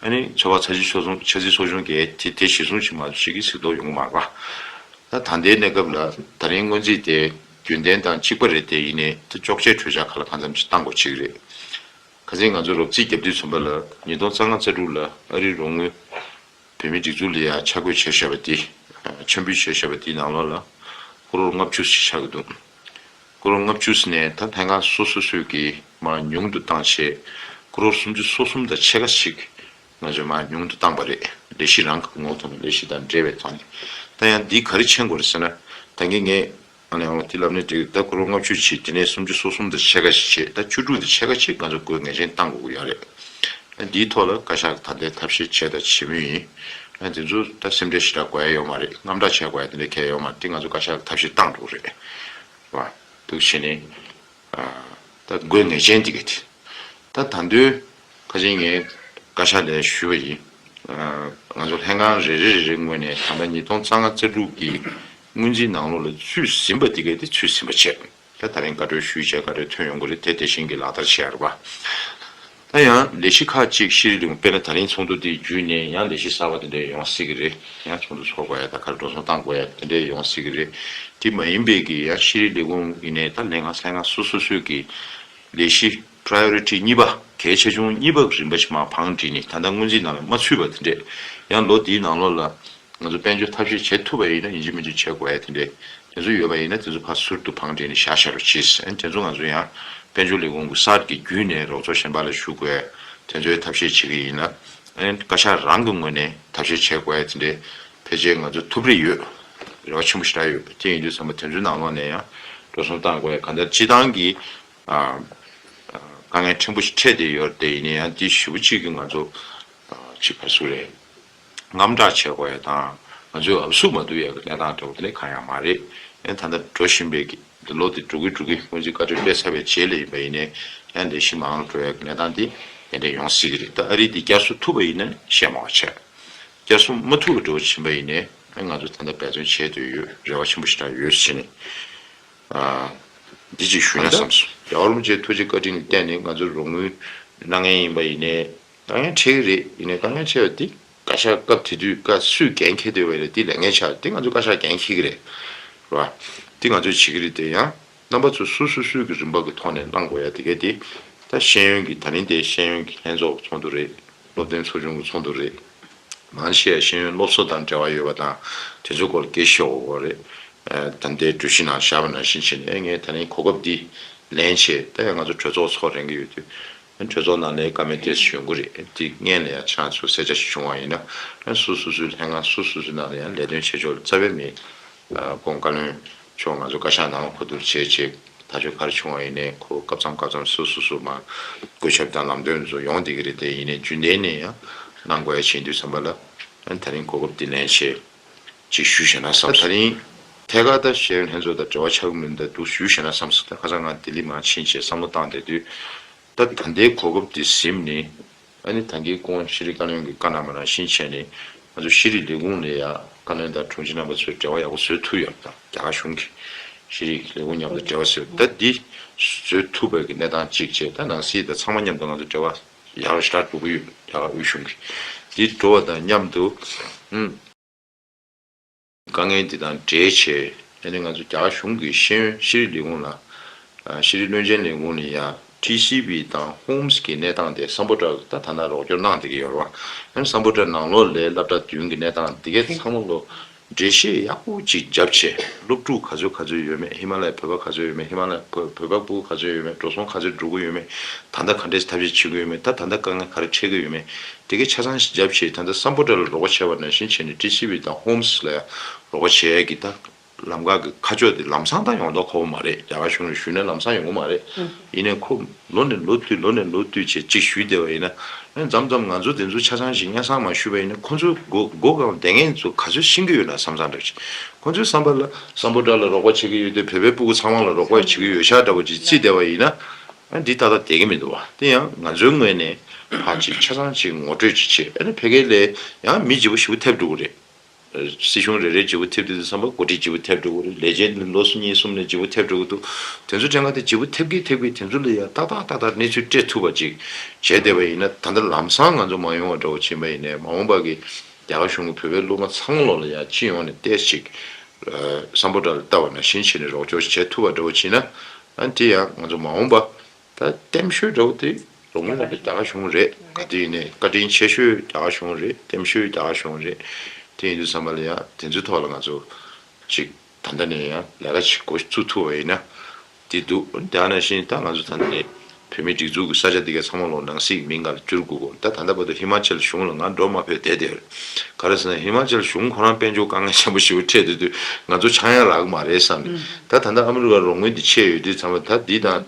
ཨ་ནི་ཚོད་དཔག་འཆར་རྩིས་ཚོགས་ཆུང་འཆར་རྩིས་ཚོགས་ཆུང་གིས་དེ་དེ་གཞིར་བཟུང་བྱས་མ་གཏོགས་ཅིག་གིས་གཟིགས་རྟོག་ཡོང་གི་མ་རེད་པ། ད་ད་ལྟའི་གནས་སྐབས་ལ་ད་རིང་སྔོན་རྩིས་དེ་རྒྱུན་ལྡན་དང་གཅིག་པ་རེད་དེ། ཡིན་ནའི་ད་གཅོག་ཆའི་གྲོས་འཆར་ཁག་ལ་གང་འཚམ་ཅིག་བཏང་དགོས་ཅིག་རེད། ཁ་སང་ང་ཚོ་རོབ་རྩིས་རྒྱབ་དུས་ཙམ་པ་ལ་ཉིས་སྟོང་རྩ་ལྔ་རྩ་དྲུག་ལ་ཨ་རིའི་རོགས་དངུལ་བོད་མིའི་སྒྲིག་འཛུགས་ལ་ཡང་ཆ་བགོས་བྱས་བཞག་པ་དེ། ཆ་འབུལ་བྱས་བཞག་པ་དེའི་ནང་ལོགས་ལ་ཀོ་རོར་ལྔ་བཅུ་ཞིག་ཆགས་ཀྱི་འདུག་ཀོ་རོར་ལྔ་བཅུ་ནས་ད་ལྷན་ཁང་སོ་སོ་སོས་ཀྱིས་མར་ཉུང་དུ་བཏང་བྱས། ཀོ་རོར་སུམ་ཅུ་སོ་གསུམ་དང་ཕྱེད་ཀ་ཞིག་ང་ཚོས་མར་ཉུང་དུ་བཏང་པ་རེད། ལས་གཞི་རང་གི་ངོ་བོ་དང་ལས་གཞི་དང་འབྲེལ་བའི་ཐོག་ནས། ད་ཡང་འདི་ག་རེ་མཁྱེན་དགོས་རེད་ཟེར་ན། ད་གིན་ངས་ཨ་ནི་འོ་དེ་ལབ་ནས་འགྲིག་ད་ཀོ་རོར་ལྔ་བཅུ་བྱས། དེ་ནས་སུམ་ཅུ་སོ་གསུམ་དང་ཕྱེད་ཀ་ཞིག་བྱས། ད་བཅུ་དྲུག་དང་ཕྱེད་ཀ་ཅིག་ང་ཚོ་དགོས་ངེས་ཅན་བཏང་དགོས་ཀྱི་ཡོད་རེད། འདིའི་ཐོག་ལ་བཀའ་ཤག་གིས་ད་ལྟའི་ཐབས་ཤེས་བྱས་དང་བྱེད་མུས་ཡིན། ཨ། དེ་ཚོ་ད་སེམས་ཁྲལ་ཞེ་དྲག་དགོས་ཡ་ཡོད་མ་རེད། དངངས་སྐྲག་བྱེད་དགོས་ཡ་དེ་འདྲ་གང་ཡང་ཡོད་མ་རེད། དེ་ང་ཚོ་བཀའ་ཤག་གིས་ཐབས་ཤེས་བཏང་འགྲོ་གི་རེད། བ། འདུག་བྱས་ནས། ཨ། ད་དགོས་ངེས་ཅན་དེ་ག་དེ། ད་ད་དུང་ཁ་ཆེན་ངས་བཀའ་ཤག་ལ་ཞུས་པ་ཡིན། ཨ། ང་ཚོ་ལྷན་ཁང་རེ་རེ་རེ་རེའི་ངོས་ནས་ད་ལྟ་ཉིས་སྟོང་རྩ་ལྔ་རྩ་དྲུག་གི་སྔོན་རྩིས་ནང་ལོགས་ལ་ཚུད་ཟིན་པ་དེ་ག་དེ་ཚུད་ཟིན་པ་བྱས། ད་ད་རིང་བཀའ་འཁྲོལ་ཞུས་བྱས་བཀའ་འཁྲོལ་ཐོན་ཡོང་གི་རེད། དེ་དེ་བཞིན་གྱི་ལག་བསྟར་བྱས་རེད་པ། ད་ཡང་ལས་གཞི་ཁག་ཅིག་ཤེས་རིག་ལས་ཁུངས། དཔེར་ན་ད་རིང་ཚོགས་འདུ་འདི་བརྒྱུད་ནས་ཡང་ལས་གཞི་གསར་པ་དེ་འདྲ་ཡོང་སྲིད་ཀྱི་རེད། ཡང་ཚོགས་འདུ་ཚོགས་དགོས་ཡ་ད་ག་རེ་འགྲོ་སོང་བཏང་དགོས་ཡ་དེ་འདྲ་ཡོང་སྲིད་ཀྱི་རེད། དེ་མ་ཡིན་པའི་གི་ཡང་ཤེས་རིག་ལས་ཁུངས་ཡིན་ནའི་ད་ལས་ཁང་ལྷན་ཁང་སོ་སོ་སོས་ཀྱི་ལས་གཞི་priority་གཉིས་པ། གལ་ཆེ་ཆུང་གཉིས་པ་རིམ་པ་ཞིག་མར་བང་བསྒྲིགས་ནས། ད་ལྟ་སྔོན་རྩིས་ནང་ལ་མ་ཚུད་པ་དེ་འདྲས་ཡང་ལོ་འདིའི་ནང་ལོགས་ལ་ང་ཚོ་དཔལ་འབྱོར་ཐབས་ཤེས་བྱེད་ཐུབ་པ་ཡིན་ན། ཡིན་གཅིག་མིན་གཅིག་བྱེད་དགོས་ཡ་དེ་འདྲས་དེ་ཚོ་ཡོད་པ་ཡིན་ན། དེ་ཚོ་ཕར་ཟུར་དུ་བང་བསྒྲིགས་ནས་བཞག་བཞག་རོགས་གྱིས། ཨ་ནི་དེ་ཚོ་ང་ཚོ་ཡང་དཔལ་འབྱོར་ལས་ཁུངས་ཀྱི་གསར་གྱི་བརྒྱུད་ནས་རོགས་ཚོགས་གཞན་པ་ལ་ཞུ་དགོས་ཡ་དེ་ཚོའི་ཐབས་ཤེས་བྱེད་ཀྱི་ཡིན་ན། ཨ་ནི་བཀའ་ཤག་རང་གི་ངོས་ནས་ཐབས་ཤེས་བྱེད་དགོས་ཡ་དེ་འདྲས་ཕལ་ཆེར་ང་ཚོ་ཐུབ་རེ་ཡོད། རེ་བ་ཆེན་པོ་ཞེ་དྲག་ཡོད། དེ་ཡིན་དུས་ཙམ་པ་དེ་ཚོའི་ནང་ལོགས་ནས་ཡང་འགྲོ་སོང་བཏང་དགོས་ཡ། གང་ལྟར་སྤྱིར་བཏང་གི། ཨ། ཨ། དཀའ་ངལ་ཕྲན་བུ་ཞིག་འཕྲད་བསྡད་ཡོད་རེད་དེ། ཡིན་ན་ཡང་དེ་ཞེ་པོ་ཅིག་གིས་ང་ཚོ། ཨ། ཅིག་ག་རེ་ཟེར་དགོས་རེད། དངངས་སྐྲག་བྱེད་དགོས་ཡ་དང་། ང་ཚོས་འུབ་སུབ་མ་ཐུབ་ཡ་གི་གནས་སྟངས་འདྲ་བོ་དེ་འདྲ་གང་ཡང་མ་རེད། ཨ་ནི་ད་ལྟ་འགྲོ་བཞིན་པའི་གི་འདི་ལོ་འདི་འགྲོ་གི་འགྲོ་གི། སྔོན་རྩིས་བཀའ་འཁྲོལ་སླེབས་ཚར་བའི་རྗེས་ལ་ཡིན་པ་ཡིན་ནའི་ཡང་ལས་གཞི་མང་རུ་འགྲོ་ཡ་གི་གནས་སྟངས་དེ་དེ་འདྲ་ཡོང་སྲིད་ཀྱི་རེད། ད་ཨ་རི་འདི་བསྐྱར་གསོ་ཐུབ་པ་ཡིན་ན་བཤད་མ་བ་བྱས། བསྐྱར་གསོ་མ་ཐུབ་པ་འདྲ་བོ་ཕྱིན་པ་ཡིན་ནའི་ཨ་ནི་ང་ཚོ་ད་ལྟ་འབད་བརྩོན་བྱས་བསྡད་ཡོད། རེ་བ་ཆེན་པོ་ཞེ་དྲག་ཡོད་བྱས་ནས། ཨ། འདི་ཅིག་ཞུས་ན་བསམ་སོང་། རྒྱལ་བ་རིན་པོ་ཆེའི་ཐུགས་རྗེ་བཀའ་དྲིན་ལ་བརྟེན་ནས་ང་ཚོ་རོགས་དངུལ་གནང་མཁན་ཡིན་པ་ཡིན་ནའི། གནང་མཁན་འཕྲད་ཀྱི་རེད། ཡིན་ནའི་དཀའ་ངལ་འཕྲད་པ་འདི་བཀའ་ཤག་སྐབས་དེ་དུས་བཀའ་སུས་འགན་འཁྱེར་བསྡད་པ་ཡིན་ན་དེ་ལས་འགན་ཆགས། དེ་ང་ཚོ་བཀའ་ཤག་འགན་འཁྱེར་གྱི་རེད། རེད་པ། དེ་ང་ཚོས་བྱེད་ཀྱི་རེད་དེ། ཡང་རྣམ་པ་ཚོ་སོ་སོ་སོའི་གི་རིམ་པ་གི་ཐོག་ནས་གནང་དགོས་ཡ་དེ་གས་དེ། ད་ཤེས་ཡོན་གྱི་ད་རིང་དེ་ཤེས་ཡོན་གྱི་ལྷན་ཚོགས་ཚོགས་འདུ་རེད། སློབ་སྟོན་ཚོགས་ཆུང་གི་ཚོགས་འདུ་རེད། མང་ཆེ་བ་ཤེས་ཡོན་སློབ་གསོ་དང་འབྲེལ་བ་ཡོད་པ་དང་དེ་ཚོའི་སྐོར་སྐད་ཆ་ཤོད་དགོས་རེད། ཨ། ད་ལྟའི་གྲོས་གཞི་ནང་བཞག་པ་ནང་བཞིན་བྱས་ནས། ཨེ། ངས་ད་རིང་གོ་སྐབས་འདི་ལེན་བྱས། ད་ཡང་ང་ཚོ་གྲོས་ཚོགས་ཚོགས་རན་གྱི་ཡོད་དུས། ཨ། གྲོས་ཚོགས་ནང་ལ་བཀའ་མོལ་ཏོག་ཙམ་ཡོང་གི་རེད། དེ་སྔོན་ལ་ཡང་ཁྱེད་རང་ཚོ་གསལ་ཆ་ཞིག་བྱུང་བ་ཡིན་ན། ཨ། སོ་སོ་སོའི་ལྷན་ཁང་སོ་སོ་སོའི་ནང་ལ་ཡང་ལས་དོན་བྱེད་ཕྱོགས་ལ་རྩ་བའི་མེད། ཨ། ཁོང་བཀའ་བློན་མཆོག་ང་ཚོ་བཀའ་ཤག་ནང་ལ་གོ་བསྡུར་བྱས་བྱས། ཐག་གཅོད་ག་རེ་བྱུང་བ་ཡིན་ནའི་ཁོ་སྐབས་མཚམས་སྐབས་མཚམས་སོ་སོ་སོ་མར་བཀོད་ཁྱབ་དང་ལམ་སྟོན་ཚོ་ཡོང་བསྡད་ཀྱི་རེད་དེ། ཡིན་ནའི་རྒྱུན་ལྡན་ནས་ཡང་གནང་དགོས་ཡ་བྱེད་དུས་ཙམ་པ་ལ། ཨ། ད་རིང་གོ་སྐབས་འདི་ལེན་བྱས་ཅིག་ཞུས་བཞག་ན་བསམ་སོང་། ད་རིང་ཐད་ཀར་ད་ཤེས་ཡོན་ལྷན་ཚོགས་དང་འབྲེལ་བ་ཆགས་ཀྱི་མིན་འདུག་ཞུས་བཞག་ན་བསམ་སོང་། ད་ཁ་སང་ང་ལྡི་ལི་མར་ཕྱིན་བྱས་བསམ་བློ་བཏང་བསྡད་དུས། ད་ད་ལྟའི་གོ་སྐབས་འདི་ཟིན་ནས། ཨ་ནི་ད་གིན་ཁོང་ཤེས་རིག་བཀའ་བློན་གྱིས་བཀའ་གནང་བ་ནང་བཞིན་བྱས་ནས། ང་ཚོ་ཤེས་རིག་ལས་ཁུངས་ལ་ཡང་བཀའ་བློན་དང་དྲུང་ཆེ་རྣམ་པ་ཚོས་འབྲེལ་བ་ཡག་པོ་བཟོས་ཐུབ་ཡོད་པ་དང་། རྒྱ་གར་གཞུང་གི་ཤེས་རིག་ལས་ཁུངས་མཉམ་དུ་འབྲེལ་བ་བཟོས། ད་འདི་བཟོས་ཐུབ་པའི་གི་གནས་སྟངས་གཅིག་བྱས། ད་ནང་སྲིད་དང་ཚང་མ་མཉམ་དུ་ང་ཚོ་འབྲེལ་བ་ཡག་པོ་ཞེ་དྲག་འགྲོ་གི་ཡོད། རྒྱ་གར་དབུས་གཞུང་གིས་འདི་འགྲོ་བ་དང་མཉམ་དུ། ཨུམ། དཀའ་ངལ་འདི་དང་འབྲེལ་བྱས། ཨ་ནི་ང་ཚོ་རྒྱ་གར་གཞུང་གི་ཤེས་ཡོན་ཤེས་རིག་ལས་ཁུངས་ལ་ ཤེས་རིག་བློན་ཆེན་ལས་ཁུངས་ནས་ཡང་ཊི་སི་ཝི་དང་ཧོམ་སི་གི་གནས་སྟངས་དེ་སམ་བྷོ་ཊ་ལ་ད་ད་ལྟ་རོགས་སྐྱོར་གནང་བསྡད་ཀྱི་ཡོད་རེད་བ། ཨ་ནི་སམ་བྷོ་ཊ་ནང་ལོགས་ལ་སློབ་གྲྭ་བདུན་གྱི་གནས་སྟངས་འདི་གའི་ཚང་མ་ལོ་འགྲེལ་བཤད་ཡག་པོ་ཅིག་བརྒྱབ་བྱས། སློབ་ཕྲུག་ག་ཚོད་ག་ཚོད་ཡོད་མེད། ཧི་མ་ལ་ཡའི་བོད་པ་ག་ཚོད་ཡོད་མེད། ཧི་མ་ལ་ཡའི་བོད་བོད་པ་ཕྲུ་གུ་ག་ཚོད་ཡོད་མེད། འགྲོ་སོང་ག་ཚོད་འགྲོ་གི་ཡོད་མེད། ད་ལྟ་ག་འདྲས་ཐབས་ཤེས་བྱེད་ཀྱི་ཡོད་མེད། ད་ད་ལྟ་དཀའ་ངལ་ག་རེ་འཕྲད་ཀྱི་ཡོད་མེད། དེ་གའི་ཆ་ཚང་ཞིག་བརྒྱབ་བྱས། ད་ལྟ་སམ་བྷོ་ཊ་ལ་རོགས་པ་བྱས་པ་ནང་བཞིན་བྱས་ནས་ཊི་སི་ཝི་དང་ཧོམ་སི་ལ་ཡང་རོགས་པ་བྱེད་ཡས་ཀྱི་ད་ལམ་ཁ་གི་ཁ་ཕྱོགས་དེ་ལམ་སང་ད་ཡོང་མདོག་ཁ་པོ་མ་རེད། རྒྱ་གར་གཞུང་ནས་ཞུས་ནས་ལམ་སང་ཡོང་གི་མ་རེད། ཡིན་ནའི་ཁོ་ལོ་ནས་ལོ་བསྟུད་ལོ་ནས་ལོ་བསྟུད་བྱས་ཅིག་ཞུས་བསྡད་པ་ཡིན་ན། ཨ་ནི་མཚམས་མཚམས་ང་ཚོ་དེ་ཚོ་ཆ་ཚང་ཞིག་སྙན་སེང་མ་ཞུས་པ་ཡིན་ན། ཁོ་ཚོའི་མགོ་མགོ་གང་བསྡད་མཁན་ཚོ་ག་ཚོད་ཤེས་ཀྱི་ཡོད་ན་བསམ་བསམ་འདྲ་ཅིག་ཁོ་ཚོའི་བསམ་པ་ལ་སམ་བྷོ་ཊ་ལ་རོགས་པ་བྱེད་ཀྱི་ཡོད་དུས་བོད་པའི་ཕྲུ་གུ་ཚང་མ་ལ་རོགས་པ་བྱེད་ཀྱི་ཡོད་ཤག་འདྲ་པོ་ཅིག་བརྩིས་བསྡད་པ་ཡིན་ན། ཨ་འདི་ཏག་ཏག་བསྡད་ཀྱི་མི་འདུག་བ། དེ་ཡང་ང་ཚོའི་ངོས་ནས་ཕར་ཅིག་ཆ་ཚང་ཅིག་ངོ་སྤྲོད་ཅིག་བྱས། ཨ་ནི་ཕ་གི་ལ་ཡང་མི་ལྗིད་པོ་ཞེ་པོ་ཐེབས་འགྲོ་གི་རེད། སྲིད་གཞུང་རེ་རེ་ལྗིད་པོ་ཐེབས་དུས་ཙམ་པ་འགོ་ཁྲིད་ལྗིད་པོ་ཐེབས་འགྲོ་གི་རེད། ལས་བྱེད་ལོ་གཉིས་གསུམ་ནས་ལྗིད་པོ་ཐེབས་འགྲོ་གི་འདུག་དེ་ཚོ་དྲན་ག་དེ་ལྗིད་པོ་ཐེབས་ཀྱི་ཐེབས་ཀྱི་དེ་ཚོ་ལ་ཡང་ཏག་ཏག་ཏག་ཏག་གནས་ཚུལ་སྤྲད་ཐུབ་པ་ཅིག་བྱས་བསྡད་པ་ཡིན་ན། ད་ལྟ་ལམ་སང་ང་ཚོ་མ་ཡོང་བ་འདྲ་བོ་ཕྱིན་པ་ཡིན་ནའི། མ་འོངས་པ་གི་རྒྱ་གར་གཞུང་གི་བོད་པའི་སློབ་མ་ཚང་མ་ལོག་ལ་ཡང་སྤྱི་ཡོངས་ནས་ཏོག་ཙམ་ཅིག་སམ་བྷོ་ཊ་ལ་ལྟ་བ་ནང་བཞིན་བྱས་ནས་རོགས་སྐྱོར་བྱེད་ཐུབ་པ་འདྲ་བོ་བྱས་ན། ཨ་དེ་ཡང་ང་ཚོ་མ་འོངས་པ་ད་རྟེན་གཞི་འདྲ་བོ་དེ་རོགས་དངུལ་ལ་རྒྱ་གར་གཞུང་རེད། ག་དུས་ཡིན་ནའི་བཀའ་དྲིན་ཆེ་ཤོས་རྒྱ་གར་གཞུང་རེད། རྟེན་གཞི་རྒྱ་གར་གཞུང་རེད། དེ་ཡིན་དུས་ཙམ་པ་ལ་ཡང་དེ་ཚོའི་ཐོག་ལ་ང་ཚོ་ཅིག་ད་ལྟ་ནས་ཡང་ལས་ཀ་ཅིག་འགོ་བཙུགས་ཐུབ་པ་ཡིན་ན་དེ་འདུག་དེ་ནང་བཞིན་ད་ང་ཚོ་ད་ལྟ་ནས་བོད་མིའི་སྒྲིག་འཛུགས་ཀྱི་ས་ཆ་འདི་གའི་ཚང་མ་ལོ་ནང་སྲིད་མིང་ག་ལ་བསྒྱུར་དགོས་གོ། ད་ད་ལྟ་བར་དུ་ཧི་མ་ཅལ་གཞུང་ལ་ང་འགྲོ་མ་ཕོད་བསྡད་དེ། ག་རེ་ཟེར་ན་ཧི་མ་ཅལ་གཞུང་ཁོ་རང་དཔལ་འབྱོར་དཀའ་ངལ་ཆེན་པོ་ཞེ་པོ་འཕྲད་དུས་དུས་ང་ཚོ་ཆག་ཡང་རག་གི་མ་རེད་བསམ་ནས། ད་ད་ལྟ་ཨ་མི་རི་ཀ་རོགས་དངུལ་འདི་ཆད་ཡོད་དུས་ཙམ་པ་ད་འདི་དང་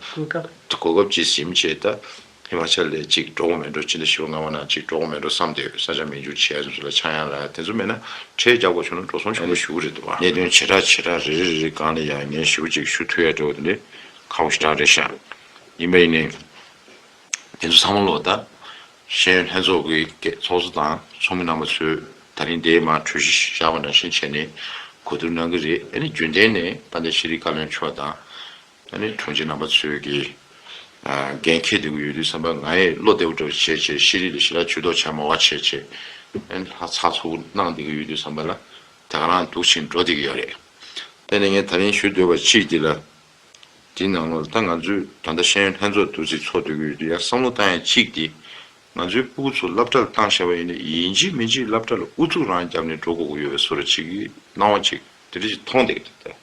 གོ་སྐབས་ཅིག་ཟིན་བྱས། ད་ཧི་མ་ཅལ་ལ་ཅིག་འགྲོ་དགོས་མེད་འགྲོ། ཕྱི་ཟླ་བཞི་པ་ལྔ་པ་ནང་ཅིག་འགྲོ་དགོས་མེད་འགྲོ་བསམ་སྟེ། ས་ཆ་མི་འགྱུར་བྱས་སོ་སོ་ལ་ཆག་ཡང་རག་དེ་ཚོ་མེད་ན་ཁྲལ་རྒྱག་དགོས་བྱུང་ན་འགྲོ་སོང་ཆེན་པོ་ཞེ་པོ་རེད་འདུག་བ། གནད་དོན་བྱེ་བྲག་བྱེ་བྲག་རེ་རེ་རེ་རེ་སྒང་ལ་ཡང་ངས་ཞེ་པོ་ཅིག་ཞུ་ཐུབ་ཡ་འདྲ་བོ་དེ་འདྲ་ཁག་པོ་ཞེ་དྲག་རེད་ཤག་ཡིན་པ་ཡིན་ནའི། དེ་ཚོ་ཚང་མ་ལོ་ད་ཤེས་ཡོན་ལྷན་ཚོགས་ཀྱི་ཚོགས་གཙོ་དང་ཚོགས་མི་རྣམ་པ་ཚོས་ད་རིང་འདིར་མར་གྲོས་གཞི་བཞག་པ་ནང་བཞིན་བྱས་ནས་གོ་བསྡུར་གནང་གི་རེད། ཨ་ནི་རྒྱུན་ལྡན་ནས་དཔལ་ལྡན་ཤེས་རིག་བཀའ་བློན་མཆོག་དང་། ཨ་ནི་དྲུང་ཆེ་རྣམ་པ་ཚོས་ཀྱི་ཨ་འགན་འཁྱེར་བསྡད་ཀྱི་ཡོད་དུས་ཙམ་པ། ང་ཡི་བློ་བདེ་པོ་འདྲ་བོ་བྱས་བྱས་ཤེས་རིག་ལ་ཞེ་དྲག་ཇུས་གཏོགས་བྱ་མ་དགོས་པ་བྱས་བྱས། ཨ་ནི་ལྷ་ཚགས་ཚུད་གནང་བསྡད་ཀྱི་ཡོད་དུས་ཙམ་པ་ལ་དེ་ག་རང་འདུག་ཕྱིན་འགྲོ་བསྡད་ཀྱི་ཡོད་རེད། དེ་ནས་ངས་ད་རིང་ཞུ་འདོད་པ་གཅིག་འདི་ལ། དེའི་ནང་ལོགས་ལ་ད་ང་ཚོས་ད་ལྟ་ཤེས་ཡོན་ལྷན་ཚོགས་འདུ་འཛི་ཚོགས་སྡོད་ཀྱི་ཡོད་དུས། ཡང་བསམ་བློ་བཏང་ཡ་གཅིག་དེ། ང་ཚོའི་སྤུ་གུ་ཚོ་སློབ་གྲྭར་བཏང་བཞག་པ་ཡིན་ན། ཡིན་གཅིག་མིན་གཅིག་སློབ་གྲྭ་ལ་ཨུ་ཚུགས་རང་བརྒྱབ་ནས་འགྲོ་དགོས་ཀྱི་ཡོད་པའི་བཟོ་འདྲ་ཅིག་གི་སྣང་བ་ཅིག་དེ་འདྲ་ཅིག་མཐོང་བསྡད་ཀྱི་འདུག་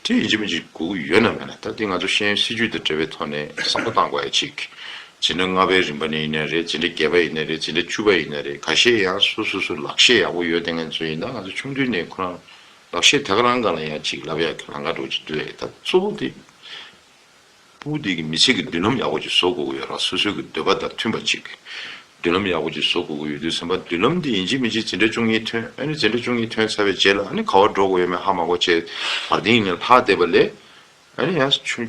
དེ་ཡིན་གཅིག་མིན་གཅིག་དགོས་ཀྱི་ཡོད་ན་མེད་ན། ད་དེ་ང་ཚོ་ཤེས་ཡོན་སྲིད་བྱུས་དང་འབྲེལ་བའི་ཐོག་ནས་བསམ་བློ་བཏང་དགོས་ཡ་ཅིག་འཛིན་གྲྭ་ལྔ་པའི་རིམ་པ་ནས་ཡིན་ནའི་རེད། འཛིན་གྲྭ་བརྒྱད་པ་ཡིན་ནའི་རེད། འཛིན་གྲྭ་བཅུ་པ་ཡིན་ནའི་རེད། ཁ་ཤས་ཡང་སོ་སོ་སོ་ལག་ཤེས་ཡག་པོ་ཡོད་བསྡད་མཁན་ཚོ་ཡིན་ན། ང་ཚོ་ཆུང་དུས་ནས་ཁོ་རང་ལག་ཤེས་དེ་ག་རང་སྒང་ལ་ཡང་ཅིག་བསླབ་ཡ་གི་ལམ་ཁ་འདྲ་བོ་ཅིག་འདུག་ཨེ། ད་གཙོ་བོ་དེ་སྤུ་གུ་དེ་གི་མི་ཚེ་གི་མདུན་ལམ་ཡག་པོ་ཅིག་བཟོ་དགོས་ཀྱི་ཡོད་རེད། སོ་སོའི་གི་འདོད་པ་དང་མཐུན་པ་ཅིག་མདུན་ལམ་ཡག་པོ་ཅིག་བཟོ་དགོས་ཀྱི་ཡོད་དུས་ཙམ་པ། མདུན་ལམ་དེ་ཡིན་གཅིག་མིན་གཅིག་འཛིན་གྲྭ་བཅུ་གཉིས་ཐོན། ཨ་ནི་འཛིན་གྲྭ་བཅུ་གཉིས་ཐོན་ཚར་བའི་རྗེས་ལ་ཨ་ནི་ག་པར་འགྲོ་དགོས་ཡོད་མེད་ཧ་མ་གོ་བྱས། བར་སྟེང་ནས་ལྷག་བསྡད་པ་ལས། ཨ་ནི་ཡང་ཆུང་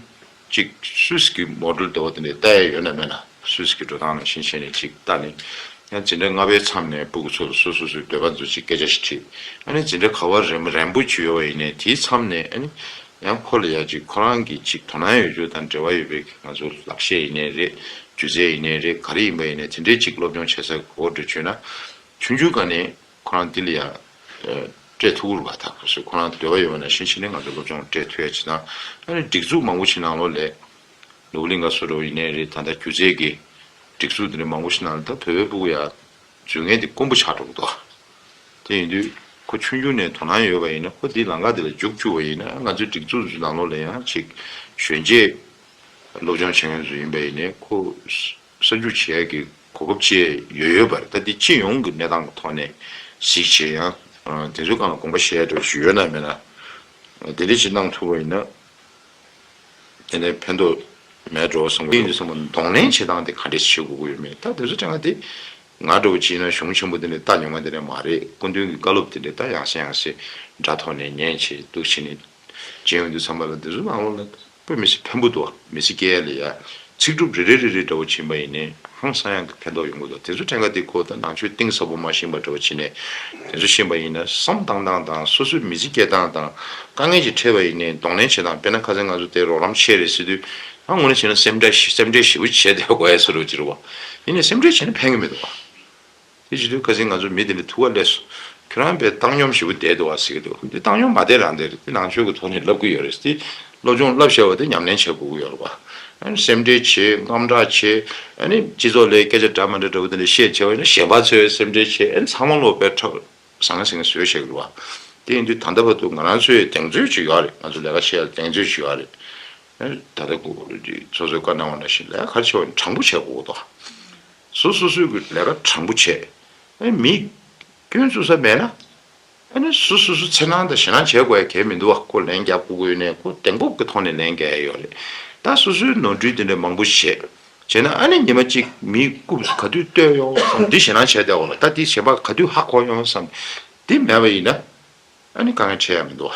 ཅིག་སུད་སི་གི་མོ་ཌེལ་འདྲ་བོ་དེ་འདྲ་ལྟ་ཡ་ཡོད་ན་མེད་ན། སུད་སི་གི་འགྲོ་སྟངས་ནང་བཞིན་བྱས་ནས་ཅིག་ལྟ་ནས། ཡང་འཛིན་གྲྭ་ལྔ་པའི་མཚམས་ནས་སྤུ་གུ་ཚོ་ལ་སོ་སོ་སོའི་འདོད་པ་ཚོ་ཅིག་སྐད་ཆ་ཞིག་དྲིས། ཨ་ནི་འཛིན་གྲྭ་ག་པར་རན་རན་པོ་ཅིག་ཡོད་པ་ཡིན་ནའི་དེའི་མཚམས་ནས། ཨ་ནི་ཡང་ཁོ་ལ་ཡ་ཅིག་ཁོ་རང་གི་ཅིག་དོ་སྣང་ཡོད་རྒྱུ་དང་འབྲེལ་བ་ཡོད་པའི་ང་ཚོ་ལག་ཤེས་ཡིན་ནའི་རེད། སྒྱུ་རྩལ་ཡིན་ནའི་རེད། ག་རེ་ཡིན་པ་ཡིན་ནའི་དེ་འདྲའི་ཅིག་སློབ་སྦྱོང་བྱེད་ས་གོ་སྒྲིག་བྱས་ན། ཆུང་ཆུང་སྒང་ནས་ཁོ་རང་འདི་ལ་ཡ་སྤྲད་ཐུབ་ཀྱི་རེད་པ། ད་ཁོ་ཚོས་ཁོ་རང་འདོད་པ་ཡོད་པ་ནང་བཞིན་བྱས་ནས་ང་ཚོ་སློབ་སྦྱོང་སྤྲད་ཐུབ་ཡ་ཅིག་དང་། ཨ་ནི་སྒྲིག་འཛུགས་མང་པོ་ཞིག་ནང་ལོགས་ལ། ནོར་བུ་གླིང་ག་བཟོ་འདྲ་བོ་ཡིན་ནའི་རེད། ད་ལྟ་སྒྱུ་རྩལ་གྱི་སྒྲིག་འཛུགས་འདི་འདྲ་མང་པོ་ཞིག་ནང་ལ་ད་བོད་པའི་སྤུ་གུ་ཡ་འཛུལ་མཁན་དེ་དཀོན་པོ་ཆགས་འགྲོ་གི་འདུག་དེ་ཡིན་དུས་ཁོ་ཆུང་ཆུང་ནས་དོ་སྣང་ཡོད་པ་ཡིན་ན། ཁོ་འདི་ལམ་ཁ་འདི་ལ་རྒྱུགས་བཅུག་པ་ཡིན་ན། ང་ཚོའི་སྒྲིག་འཛུགས་ནང་ལོགས་ལ་ཡང་ཅིག་གཞོན་སྐྱེས་སློབ་སྦྱོང་བྱེད་མཁན་ཚོ་ཡིན་པ་ཡིན་ནའི་ཁོ་གསར་འཇུག་བྱེད་ཡ་གི་གོ་སྐབས་ཅིག་ཡོད་ཡོད་པ་རེད། ད་འདི་སྤྱི་ཡོངས་ཀྱི་གནས་སྟངས་ཀྱི་ཐོག་ནས་གཟིགས་བྱས། ཡང་དེ་ཚོའི་སྒང་ལ་དགོངས་པ་བཞེས་ཡ་འདྲ་བོ་ཞིག་ཡོད་ན་མེད་ན། དེ་འདྲ་ཞིག་གནང་ཐུབ་པ་ཡིན་ན། དེ་ནས་ཕན་ཐོགས་མེད་འགྲོ་བསམ་གྱི་ཡོད་ཙང་། གདོང་ལེན་བྱེད་སྟངས་དེ་ག་འདྲས་བྱེད་དགོས་ཀྱི་ཡོད་མེད། ད་དེ་ཚོ་དྲན་ག་དེ་ང་འདྲ་བོ་བྱས་ན་གཞུང་ཆེན་པོ་དེ་འདྲས་ལྟ་མྱོང་མཁན་དེ་འདྲས་མ་རེད། སྐུ་མདུན་གྱི་བཀའ་སློབ་དེ་འདྲས་ད་ཡང་སེ་ཡང་སེ་སྒྲ་ཐོག་ནས་ཉན་བྱས་འདུག་བྱས་ནས་བྱས་ཡོང་དུས་ཙམ་པ་ལ། དེ་ཚོ་ནང་ལོགས་ལ་དཔེ་མི་སྲིད་ཕན་པོ་འདུག་མི་ཚེ་སྐྱེལ་ཡ་ལ་ཡ། ཚིག་གྲུབ་རེ་རེ་རེ་རེ་འདྲ་བོ་ཕྱིན་པ་ཡིན་ནའི་ཧང་སང་ཡག་གི་ཕན་ཐོགས་ཡོང་གི་འདུག་དེ་ཚོ་དྲན་ག་དེ་ཁོ་ད་ནང་ཆོས་གཏིང་ཟབ་པོ་མ་ཤེས་པ་འདྲ་བོ་བྱས་ནས། དེ་ཚོ་ཤེས་པ་ཡིན་ན་བསམ་བཏང་སྟངས་དང་། སོ་སོའི་མི་ཚེ་སྐྱེལ་སྟངས་དང་། དཀའ་ངལ་ཅིག་འཕྲད་པ་ཡིན་ནའི་གདོང་ལེན་བྱེད་སྟངས། དཔེར་ན་ཁ་སང་ང་ཚོ་དེ་རོགས་རམ་བྱས་རེད་ཟེར་དུས། ཨ་དངོས་གནས་བྱས་ན་སེམས་ཁྲལ་ཞེ་སེམས་ཁྲལ་ཞེ་པོ་བྱས་བསྡད་དགོས་ཡ་བཟོ་འདྲ་བོ་ཅིག་རེད་བ། ཡིན་ནའི་སེམས་ཁྲལ་བྱས་ན་ཕན་གི་མི་འདུག་བ། དེ་བྱེད་དུས་ཁ་སང་ང་ཚོ་མི་དེ་འདྲ་ཐུག་ག་སླེབས་སོང་། ཁྱོད་རང་དཔེ་བཏང་སྙོམས་ཞེ་པོ་བསྡད་འདུག་བ་ཟེར་གི་འདུག་དེ་བཏང་སྙོམས་མ་བསྡད་རང་བསྡད་རེད། དེ་ནང་ཆོས་ཀྱི་ཐོག་ནས་ལབ་གི་ཡོད་རེད། དེ་ སློབ་སྦྱོང་བསླབ་བྱས་པ་དེ་ཉམས་ལེན་བྱེད་དགོས་ཀྱི་ཡོད་རེད་པ། ཨ་ནི་སེམས་ཁྲལ་བྱེད། དངངས་སྐྲག་བྱེད། ཨ་ནི་སྤྱི་ཚོགས་ལ་སྐད་ཆ་འདྲ་མི་འདྲ་འདྲ་པོ་དེ་འདྲ་བཤད་བྱས་པ་ཡིན་ན་གཞན་པ་ཚོས་སེམས་ཁྲལ་བྱེད། ཨ་ནི་ཚང་མ་ལོག་པའི་ཁྲག་ཟང་ཟིང་བཟོས་བཞག་གི་རེད་པ། དེ་ཡིན་དུས་ད་ལྟ་བར་དུ་ང་རང་ཚོའི་གདེང་ཚོད་ཅིག་ཡོད་རེད། ང་ཚོ་ལས་ཀ་བྱེད་ཡ་གདེང་ཚོད་ཅིག་ཡོད་རེད། ཨ་ནི་ད་ལྟ་ཁོ་ཚོ་ཚོས་བཀའ་གནང་བ་ནང་བཞིན་ལས་ཀ་ག་རེ་བྱེད་པ་ཡིན་དྲང་པོ་བྱེད་དགོས་འདུག། སོ་སོ་སོའི་གི་ལས་ཀ་དྲང་པོ་བྱེད། ཨ་ནི་མི་སྐྱོན་བཙུགས་ས་མེད་ན། ཨ་ནི་སོ་སོ་སོ་འཚེར་སྣང་དང་ཞེད་སྣང་བྱེད་དགོས་ཡ་གལ་མི་འདུག་བ། ཁོ་ལན་རྒྱག་དགོས་ཀྱི་ཡོད་ནའི་ཁོ་གདེང་སྤོབས་ཀྱི་ཐོག་ནས་ལན་རྒྱག་ཡ་ཡོད་རེད། ད་སོ་སོའི་ནོར་འཁྲུལ་དེ་འདྲ་མང་པོ་བྱས། བྱས་ན་ཨ་ནི་ཉི་མ་གཅིག་མིའི་རྐུབ་ག་དུས་བཏོད་ཡོང་བསམ། འདི་ཞེད་སྣང་བྱས་བསྡད་ཡོད་ལ། ད་འདི་གཞན་པ་ག་དུས་ཧ་གོ་ཡོང་བསམ། འདི་མེད་པ་ཡིན་ན་ཨ་ནི་དཀའ་ངལ་འཕྲད་ཡ་མི་འདུག་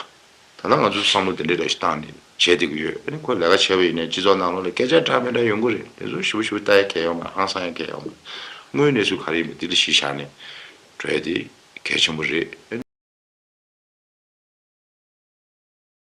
བ། ད་ལྟ་ང་ཚོས་བསམ་བློ་དེ་འདྲ་རེ་ཞིག་བཏང་ནས་བྱས་བསྡད་ཀྱི་ཡོད། ཨ་ནི་ཁོ་ལས་ཀ་བྱས་པ་ཡིན་ནའི་སྤྱི་ཚོགས་ནང་ལོགས་ལ་སྐད་ཆ་འདྲ་མི་འདྲ་ཡོང་གི་རེད། དེ་ཚོ་ཞིབ་པོ་ཞིབ་པོ་ལྟ་ཡ་གལ་ཡོད་མ་རེད། ཧང་སང་ཡ་གལ་ཡོད་མ་རེད། དངོས་ཡོད་གནས་ཚུལ་ག་རེ་ཡིན་པ་འདི་ལ་གཞི་བཞག་ནས་འགྲོ་ཡ་དེ་གལ་ཆེན་པོ་རེད།